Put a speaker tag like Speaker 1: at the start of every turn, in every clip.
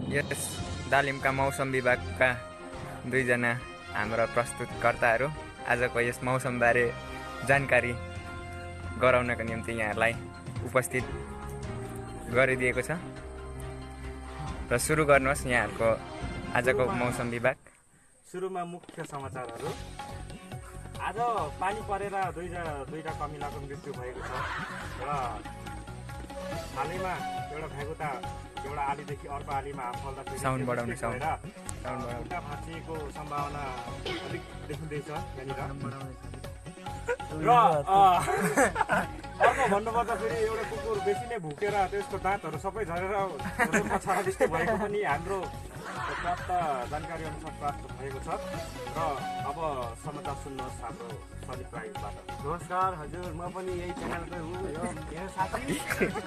Speaker 1: यस तालिमका मौसम विभागका दुईजना हाम्रा प्रस्तुतकर्ताहरू आजको यस मौसमबारे जानकारी गराउनका निम्ति यहाँहरूलाई उपस्थित गरिदिएको छ र सुरु गर्नुहोस् यहाँहरूको आजको मौसम विभाग।
Speaker 2: सुरुमा मुख्य समाचारहरू। आज पानी परेर दुईटा कमिलाको मृत्यु भएको छ र हालैमा एउटा भएकोता एउटा आलीदेखि अर्को आलीमा हाम पर्दा
Speaker 1: साउन्ड बढाउने
Speaker 2: खुट्टा भाँचिएको सम्भावना अलिक देखिँदैछ यहाँनिर। र अर्को भन्नुपर्दा फेरि एउटा कुकुर बेसी नै भुकेर त्यसको दाँतहरू सबै झरेर छाडा जस्तो भएको पनि हाम्रो प्राप्त जानकारी अनुसार प्राप्त भएको छ। र अब समाचार सुन्नुहोस् हाम्रो सलिप राईबाट।
Speaker 3: नमस्कार हजुर, म पनि यही च्यानलकै हुँ, यो मेरो साथी।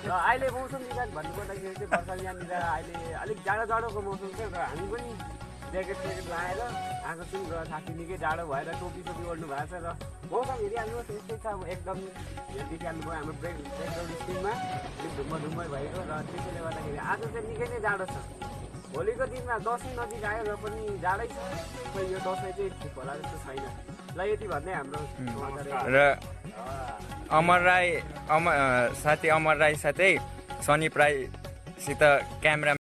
Speaker 3: र अहिले मौसम विभाग भन्नुपर्दाखेरि चाहिँ वर्षा यहाँनिर अहिले अलिक जाडोको मौसम छ र हामी पनि ज्याकेट लगाएर आएको छौँ र साथी निकै जाडो भएर टोपी ओढ्नु भएको छ। र मौसम हेरिहाल्नुहोस् यस्तै छ, अब एकदम देखिहाल्नुभयो हाम्रो ब्याकग्राउन्ड स्क्रिनमा अलिक धुम्मै भएको र त्यसैले गर्दाखेरि आज चाहिँ निकै नै जाडो छ। भोलिको दिनमा दसैँ नजिक आयो र पनि जाडै छ, खै यो दसैँ चाहिँ ठिक होला जस्तो छैन। ल यति भन्दै हाम्रो
Speaker 1: र साथी अमर राई साथै सनिप राईसित क्यामेरा